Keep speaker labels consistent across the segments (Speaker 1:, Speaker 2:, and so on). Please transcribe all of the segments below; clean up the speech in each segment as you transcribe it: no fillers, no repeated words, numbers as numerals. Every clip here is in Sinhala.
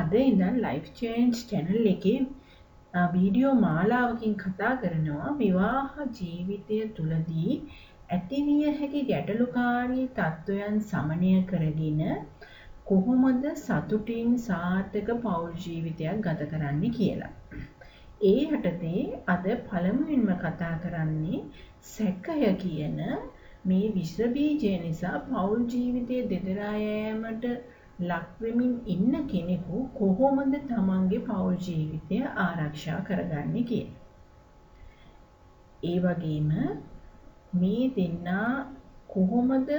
Speaker 1: අද ඉඳන් ලයිෆ් චේන්ජ් චැනල් එකේ වීඩියෝ මාලාවකින් කතා කරනවා විවාහ ජීවිතය තුළදී ඇතිවිය හැකි ගැටලුකාරී තත්ත්වයන් සමනය කරගෙන කොහොමද සතුටින් සාර්ථක පෞල් ජීවිතයක් ගත කරන්නේ කියලා. ඒ යටතේ අද පළමුවෙන්ම කතා කරන්නේ සැකය කියන මේ විෂ බීජය නිසා පෞල් ජීවිතයේ දෙදරා යෑමට ලක් වෙමින් ඉන්න කෙනෙකු කොහොමද තමන්ගේ පෞල් ජීවිතය ආරක්ෂා කරගන්නේ කියලා. ඒ වගේම මේ දෙන්නා කොහොමද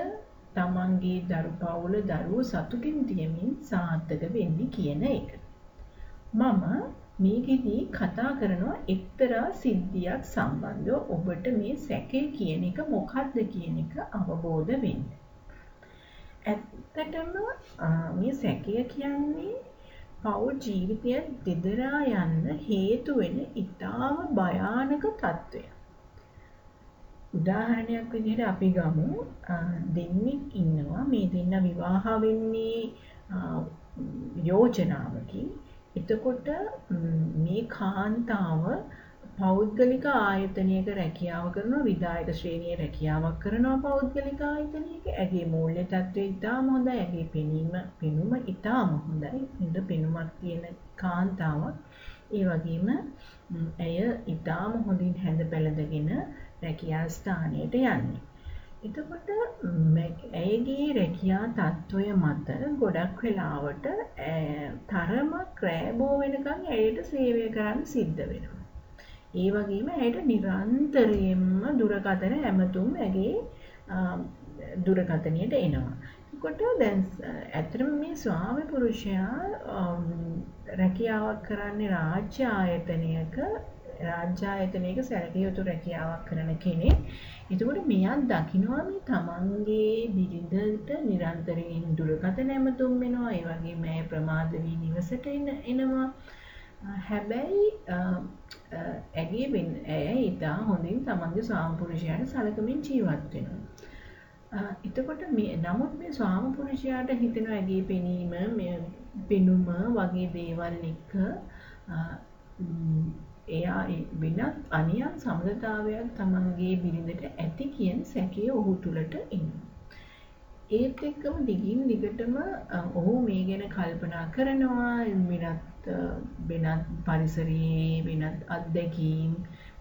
Speaker 1: තමන්ගේ දරු පවුල දරුවෝ සතුටින් තියමින් සාර්ථක වෙන්නේ කියන එක. මම මේකෙදී කතා කරනවා එක්තරා සිද්ධියක් සම්බන්ධව ඔබට මේ සැකය කියන එක මොකක්ද කියන එක අවබෝධ වෙන්න. ඇත්තටම මේ සැකය කියන්නේ පෞල් ජීවිතය දෙදරා යන්න හේතු වෙන ඉතාම භයානක තත්ත්වයක්. උදාහරණයක් විදිහට අපි ගමු දෙන්නෙක් ඉන්නවා. මේ දෙන්න විවාහ වෙන්නේ යෝජනාවකින්. එතකොට මේ කාන්තාව පෞද්ගලික ආයතනයක රැකියාව කරනවා, විධායක ශ්‍රේණියේ රැකියාවක් කරනවා පෞද්ගලික ආයතනයක. ඇගේ මූල්‍ය තත්ත්වය ඉතාම හොඳයි, ඇගේ පෙනුම ඉතාම හොඳයි, හොඳ පෙනුමක් තියෙන කාන්තාවක්. ඒ වගේම ඇය ඉතාම හොඳින් හැඳ පැළඳගෙන රැකියා ස්ථානයට යන්නේ. එතකොට ඇයගේ රැකියා තත්ත්වය මත ගොඩක් වෙලාවට තරමක් රෑ බෝ වෙනකන් ඇයට සේවය කරන්න සිද්ධ වෙනවා. ඒ වගේම ඇයට නිරන්තරයෙන්ම දුරකථන ඇමතුම් ඇගේ දුරකථනයට එනවා. එතකොට දැන් ඇත්තටම මේ ස්වාමි පුරුෂයා රැකියාවක් කරන්නේ රාජ්‍ය ආයතනයක සැලකිය යුතු රැකියාවක් කරන කෙනෙක්. එතකොට මෙයත් දකිනවා මේ තමන්ගේ බිරිඳට නිරන්තරයෙන් දුරකථන ඇමතුම් එනවා. ඒ වගේම ඇය ප්‍රමාද වී නිවසට එනවා. හැබැයි ඇය ඉතා හොඳින් තමන්ගේ ස්වාමි පුරුෂයාට සලකමින් ජීවත් වෙනවා. එතකොට නමුත් මේ ස්වාමි පුරුෂයාට හිතෙනවා ඇගේ පෙනීම, මේ පෙනුම වගේ දේවල් එක්ක එයා වෙනත් අනියම් සබඳතාවයක් තමන්ගේ බිරිඳට ඇති කියන සැකය ඔහු තුළට එනවා. ඒත් එක්කම දිගින් දිගටම ඔහු මේ ගැන කල්පනා කරනවා. වෙනත් පරිසරයේ වෙනත් අත්දැකීම්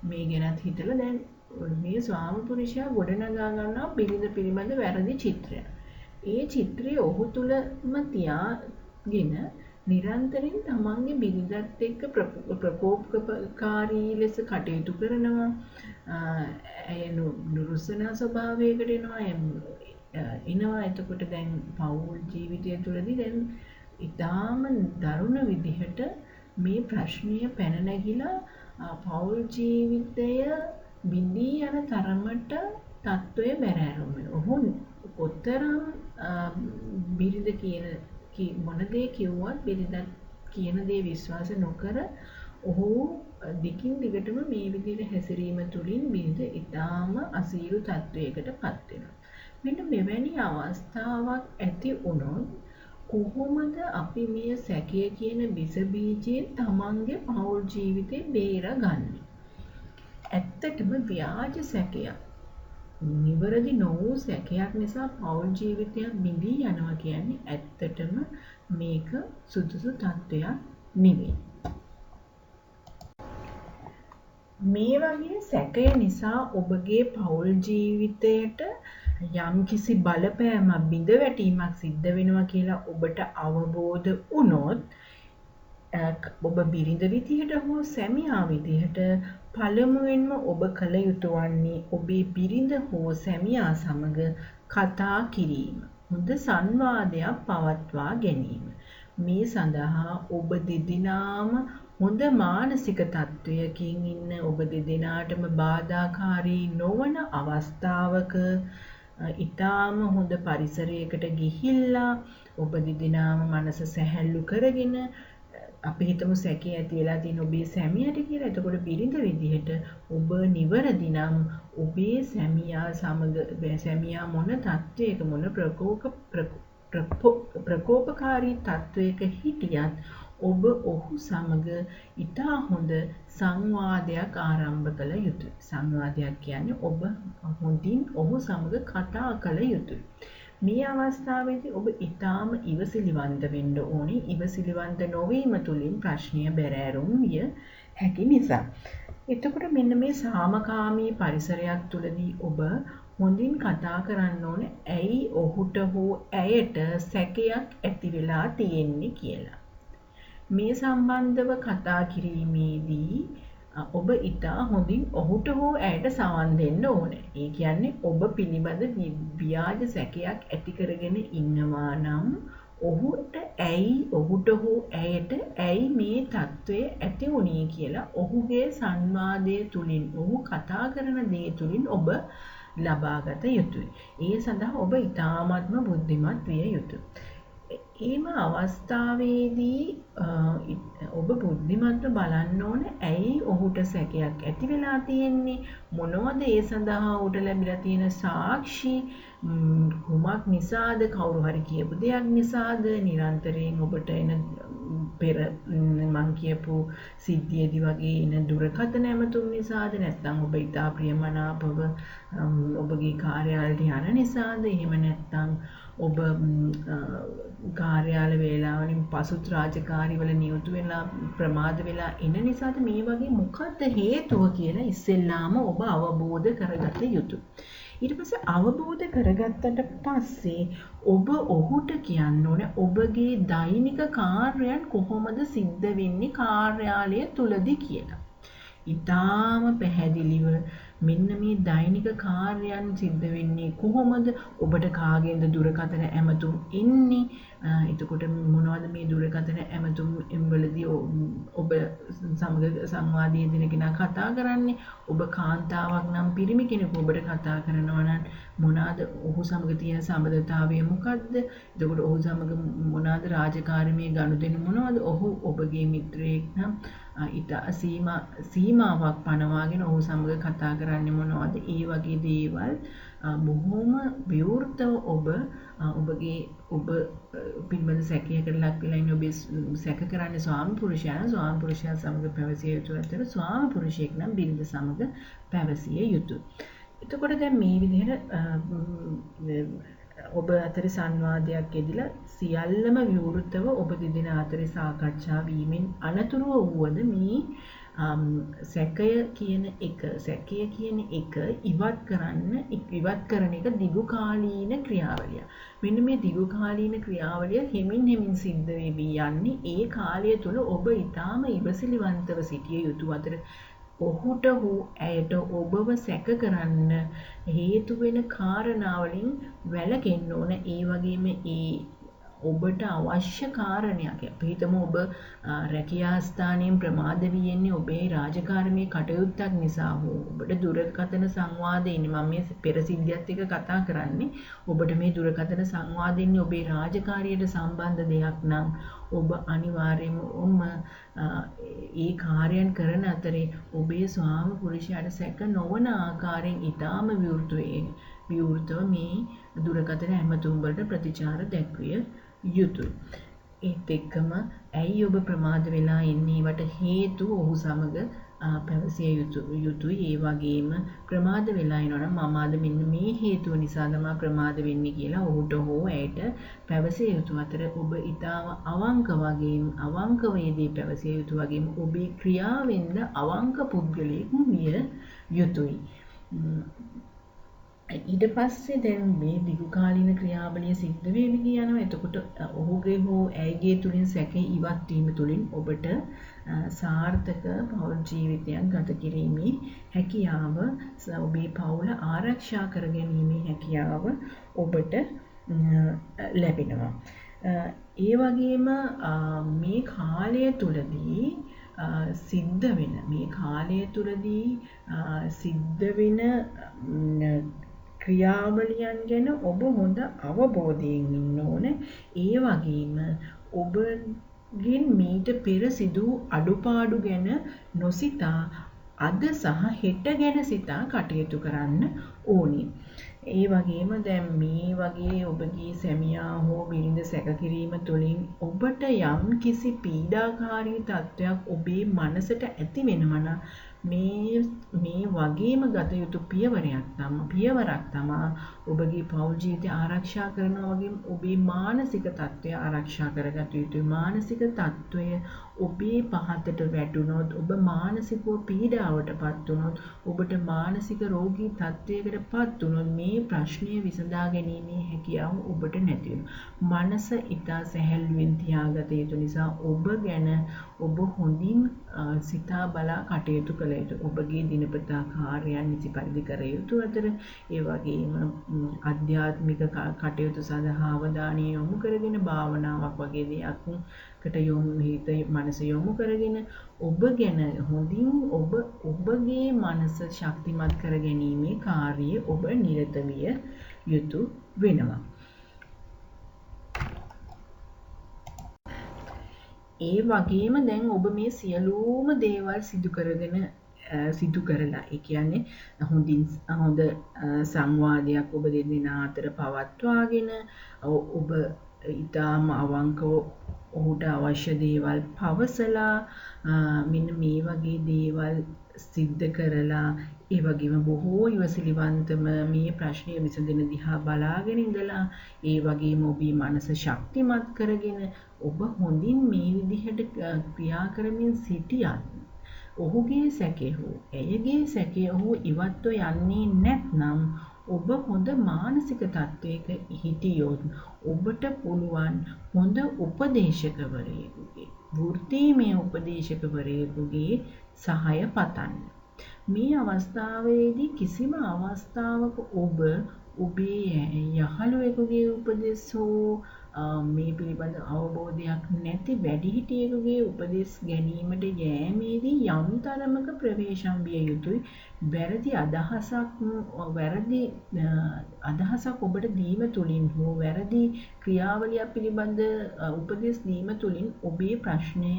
Speaker 1: මේ ගැනත් හිතලා දැන් මේ ස්වාමි පුරුෂයා ගොඩනගා ගන්නවා බිරිඳ පිළිබඳ වැරදි චිත්‍රයක්. ඒ චිත්‍රය ඔහු තුළම තියාගෙන නිරන්තරයෙන් තමන්ගේ බිරිඳත් එක්ක ප්‍රකෝපකාරී ලෙස කටයුතු කරනවා. ඇය නුරුස්සනා ස්වභාවයකට එනවා. එතකොට දැන් පෞල් ජීවිතය තුළදී දැන් ඉතාම දරුණු විදිහට මේ ප්‍රශ්නය පැන නැගිලා පෞල් ජීවිතය බිඳී යන තරමට තත්ත්වය බැරෑරුම් වෙනවා. ඔහු කොතරම් බිරිඳ කියන මොන දේ කිව්වත් බිරිඳත් කියන දේ විශ්වාස නොකර ඔහු දිගින් දිගටම මේ විදිහට හැසිරීම තුළින් බිරිඳ ඉතාම අසීරු තත්ත්වයකට පත් වෙනවා. මෙන්න මෙවැනි අවස්ථාවක් ඇති වුණොත් කොහොමද අපි මේ සැකය කියන විෂ බීජයෙන් තමන්ගේ පෞල් ජීවිතේ බේරගන්නේ? ඇත්තටම ව්‍යාජ සැකයක්, නිවැරදි නොවූ සැකයක් නිසා පෞල් ජීවිතයක් බිඳී යනවා කියන්නේ ඇත්තටම මේක සුදුසු තත්ත්වයක් නෙවෙයි. මේ වගේ සැකය නිසා ඔබගේ පෞල් ජීවිතයට යම්කිසි බලපෑමක්, බිඳ වැටීමක් සිද්ධ වෙනවා කියලා ඔබට අවබෝධ වුණොත් ඔබ බිරිඳ විදිහට හෝ සැමියා විදිහට පළමුවෙන්ම ඔබ කළ යුතු වන්නේ ඔබේ බිරිඳ හෝ සැමියා සමග කතා කිරීම, හොඳ සංවාදයක් පවත්වා ගැනීම. මේ සඳහා ඔබ දෙදෙනාම හොඳ මානසික තත්ත්වයකින් ඉන්න, ඔබ දෙදෙනාටම බාධාකාරී නොවන අවස්ථාවක ඉතාම හොඳ පරිසරයකට ගිහිල්ලා ඔබ දෙදෙනාම මනස සැහැල්ලු කරගෙන, අපි හිතමු සැකය ඇති වෙලා තියෙන ඔබේ සැමියාට කියලා. එතකොට බිරිඳ විදිහට ඔබ නිවැරදි නම් ඔබේ සැමියා සමග, සැමියා මොන තත්ත්වයක, මොන ප්‍රකෝපකාරී තත්වයක හිටියත් ඔබ ඔහු සමග ඉතා හොඳ සංවාදයක් ආරම්භ කළ යුතුයි. සංවාදයක් කියන්නේ ඔබ හොඳින් ඔහු සමග කතා කළ යුතුයි. මේ අවස්ථාවේදී ඔබ ඉතාම ඉවසිලිවන්ත වෙන්න ඕනේ. ඉවසිලිවන්ත නොවීම තුළින් ප්‍රශ්නය බැරෑරුම් විය හැකි නිසා. එතකොට මෙන්න මේ සාමකාමී පරිසරයක් තුළදී ඔබ හොඳින් කතා කරන්න ඕනේ ඇයි ඔහුට හෝ ඇයට සැකයක් ඇති වෙලා තියෙන්නේ කියලා. මේ සම්බන්ධව කතා කිරීමේදී ඔබ ඉතා හොඳින් ඔහුට හෝ ඇයට සවන් දෙන්න ඕනේ. ඒ කියන්නේ ඔබ පිළිබඳ ව්‍යාජ සැකයක් ඇති කරගෙන ඉන්නවා නම් ඔහුට ඇයි ඔහුට හෝ ඇයට ඇයි මේ තත්ත්වය ඇති වුණේ කියලා ඔහුගේ සංවාදය තුලින් ඔහු කතා කරන දේ තුලින් ඔබ ලබාගත යුතුයි. ඒ සඳහා ඔබ ඉතාමත්ම බුද්ධිමත් විය යුතුයි. එහෙම අවස්ථාවේදී ඔබ බුද්ධිමත්ව බලන්න ඕන ඇයි ඔහුට සැකයක් ඇති වෙලා තියෙන්නේ, මොනවද ඒ සඳහා ඔහුට ලැබිලා තියෙන සාක්ෂි, කුමක් නිසාද, කවුරු හරි කියපු දෙයක් නිසාද, නිරන්තරයෙන් ඔබට එන පෙර මං කියපු සිද්ධියේදී වගේ එන දුරකථන ඇමතුම් නිසාද, නැත්නම් ඔබ ඉතා ප්‍රියමනාපව ඔබගේ කාර්යාලයට යන නිසාද, එහෙම නැත්නම් ඔබ කාර්යාල වේලාවලින් පසුත් රාජකාරිවල නියුතු වෙලා ප්‍රමාද වෙලා එන නිසාද, මේ වගේ මොකද්ද හේතුව කියලා ඉස්සෙල්ලාම ඔබ අවබෝධ කරගත යුතුයි. ඊට පස්සේ අවබෝධ කරගත්තට පස්සේ ඔබ ඔහුට කියන්න ඕනේ ඔබගේ දෛනික කාර්යයන් කොහොමද සිද්ධ වෙන්නේ කාර්යාලය තුලදී කියලා. ඉතාම පැහැදිලිව මෙන්න මේ දෛනික කාර්යයන් සිද්ධ වෙන්නේ කොහොමද, ඔබට කාගෙන්ද දුරකථන ඇමතුම් එන්නේ, එතකොට මොනවද මේ දුරකථන ඇමතුම් වලදී ඔබ සමග සංවාදයේ දෙන කෙනා කතා කරන්නේ, ඔබ කාන්තාවක් නම් පිරිමි කෙනෙකු ඔබට කතා කරනවා නම් මොනවාද ඔහු සමග තියෙන සබඳතාවය මොකද්ද, එතකොට ඔහු සමග මොනවාද රාජකාරිමය ගනුදෙනු මොනවද, ඔහු ඔබගේ මිත්‍රයෙක් නම් ඉතා සීමාවක් පනවාගෙන ඔහු සමග කතා කරන්නේ මොනවද, ඒ වගේ දේවල් බොහොම විවෘතව ඔබ ඔබගේ ඔබ පිළිබඳ සැකයකට ලක් වෙලා ඉන්න ඔබේ සැක කරන්නේ ස්වාමි පුරුෂයා නම් ස්වාමි පුරුෂයා සමග පැවසිය යුතු අතර ස්වාමි පුරුෂයෙක් නම් බිරිඳ සමග පැවසිය යුතුයි. එතකොට දැන් මේ විදිහට ඔබ අතර සංවාදයක් යෙදිලා සියල්ලම විවෘතව ඔබ දෙදෙනා අතර සාකච්ඡා වීමෙන් අනතුරුව වුවද මේ සැකය කියන එක ඉවත් කරන එක දිගු කාලීන ක්‍රියාවලිය. මෙන්න මේ දිගු කාලීන ක්‍රියාවලිය හෙමින් හෙමින් සිද්ධ වෙවි යන්නේ ඒ කාලය තුල ඔබ ඊටාම ඉවසිලිවන්තව සිටිය යුතු අතර ඔහුට හෝ ඇයට ඔබව සැක කරන්න හේතු වෙන කාරණාවලින් වැළකෙන්න ඕන. ඒ වගේම ඒ ඔබට අවශ්‍ය කාරණයක්, අපි හිතමු ඔබ රැකියා ස්ථානයෙන් ප්‍රමාද වී එන්නේ ඔබේ රාජකාරිමය කටයුත්තක් නිසා හෝ ඔබට දුරකථන සංවාද එන්නේ, මම මේ පෙර සිද්ධියත් එක්ක කතා කරන්නේ, ඔබට මේ දුරකථන සංවාද එන්නේ ඔබේ රාජකාරියට සම්බන්ධ දෙයක් නම් ඔබ අනිවාර්යයෙන්ම ඒ කාර්යයන් කරන අතරේ ඔබේ ස්වාමි පුරුෂයාට සැක නොවන ආකාරයෙන් ඊටාම විවෘතව මේ දුරකථන ඇමතුම් වලට ප්‍රතිචාර දැක්විය යුතුයි. ඒත් එක්කම ඇයි ඔබ ප්‍රමාද වෙලා ඉන්නේ වට හේතු ඔහු සමග පැවසිය යුතුයි. ඒ වගේම ප්‍රමාද වෙලා ඉනවා නම් මම අද මෙන්න මේ හේතුව නිසා තමයි ප්‍රමාද වෙන්නේ කියලා ඔහුට හෝ ඇයට පැවසිය යුතු අතර ඔබ ඊටාම අවංකව මේ දේ පැවසිය යුතු වගේම ඔබේ ක්‍රියාවෙන්ද අවංක පුද්ගලයෙක් විය යුතුයි. ඊට පස්සේ දැන් මේ දිගු කාලීන ක්‍රියාවලිය සිද්ධ වෙවි යනවා. එතකොට ඔහුගේ හෝ ඇයගේ තුලින් සැකය ඉවත් වීම තුලින් ඔබට සාර්ථක පෞල් ජීවිතයක් ගත කිරීමේ හැකියාව, ඔබේ පවුල ආරක්ෂා කර ගැනීමේ හැකියාව ඔබට ලැබෙනවා. ඒ වගේම මේ කාලය තුලදී සිද්ධ වෙන ක්‍රියාවලියන් ගැන ඔබ හොඳ අවබෝධයෙන් ඉන්න ඕන. ඒ වගේම ඔබගෙන් මීට පෙර සිදු අඩුපාඩු ගැන නොසිතා අද සහ හෙට ගැන සිතා කටයුතු කරන්න ඕනි. ඒ වගේම දැන් මේ වගේ ඔබගේ සැමියා හෝ බිරිඳ සැක කිරීම තුළින් ඔබට යම් කිසි පීඩාකාරී තත්ත්වයක් ඔබේ මනසට ඇති වෙනවා නම් මේ වගේම ගත යුතු පියවරක් තමා ඔබගේ පෞල් ජීවිතය ආරක්ෂා කරනවා වගේම ඔබේ මානසික තත්ත්වය ආරක්ෂා කරගත යුතුයි. මානසික තත්ත්වය ඔබේ පහතට වැටුණොත්, ඔබ මානසිකව පීඩාවට පත් වුණොත්, ඔබට මානසික රෝගී තත්ත්වයකට පත් වුණොත් මේ ප්‍රශ්නය විසඳා ගැනීමේ හැකියාව ඔබට නැති වෙනවා. මනස ඉතා සැහැල්ලුවෙන් තියාගත යුතු නිසා ඔබ ගැන ඔබ හොඳින් සිතා බලා කටයුතු කළ යුතුයි. ඔබගේ දිනපතා කාර්යයන් නිසි පරිදි කර යුතු අතර ඒ වගේම ආධ්‍යාත්මික කටයුතු සඳහා අවධානය යොමු කරගෙන භාවනාවක් වගේ දෙයක්කට යොමු හිත මනස යොමු කරගෙන ඔබ ගැන හොඳින් ඔබගේ මනස ශක්තිමත් කර ගැනීමේ කාර්යයේ ඔබ නිරත විය යුතු වෙනවා. ඒ වගේම දැන් ඔබ මේ සියලුම දේවල් සිදු කරලා, ඒ කියන්නේ හොඳ සංවාදයක් ඔබ දෙදෙනා අතර පවත්වාගෙන ඔබ ඉතාම අවංකව ඔහුට අවශ්‍ය දේවල් පවසලා මෙන්න මේ වගේ දේවල් සිද්ධ කරලා, ඒ වගේම බොහෝ ඉවසිලිවන්තම මේ ප්‍රශ්නය විසඳෙන දිහා බලාගෙන ඉඳලා, ඒ වගේම ඔබේ මනස ශක්තිමත් කරගෙන ඔබ හොඳින් මේ විදිහට ක්‍රියා කරමින් සිටියත් ඔහුගේ සැකය හෝ ඇයගේ සැකය හෝ ඉවත්ව යන්නේ නැත්නම් ඔබ හොඳ මානසික තත්ත්වයක හිටියොත් ඔබට පුළුවන් හොඳ උපදේශකවරයෙකුගේ, වෘත්තීමය උපදේශකවරයෙකුගේ සහාය පතන්න. මේ අවස්ථාවේදී කිසිම අවස්ථාවක ඔබ ඔබේ යහළුවෙකුගේ උපදෙස් හෝ මේ පිළිබඳ අවබෝධයක් නැති වැඩිහිටියෙකුගේ උපදෙස් ගැනීමට යෑමේදී යම් තරමක ප්‍රවේශම් විය යුතුයි. වැරදි අදහසක් ඔබට දීම තුළින් හෝ වැරදි ක්‍රියාවලියක් පිළිබඳ උපදෙස් දීම තුළින් ඔබේ ප්‍රශ්නය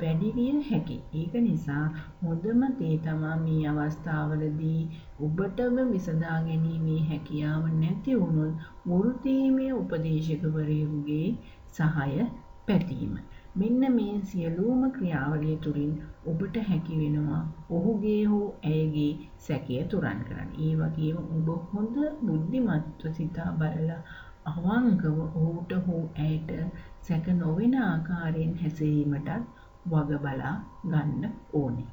Speaker 1: වැඩි විය හැකි. ඒක නිසා හොඳම දේ තමා මේ අවස්ථාවලදී ඔබටම විසඳා ගැනීමේ හැකියාව නැති වුණොත් වෘත්තීමය උපදේශකවරයෙකුගේ සහාය පැතීම. මෙන්න මේ සියලුම ක්‍රියාවලිය තුළින් ඔබට හැකි වෙනවා ඔහුගේ හෝ ඇයගේ සැකය තුරන් කරන්න. ඒ වගේම ඔබ හොඳ බුද්ධිමත්ව සිතා බලලා අවංකව ඔහුට හෝ ඇයට සැක නොවන ආකාරයෙන් හැසිරීමටත් වග බලා ගන්න ඕනේ.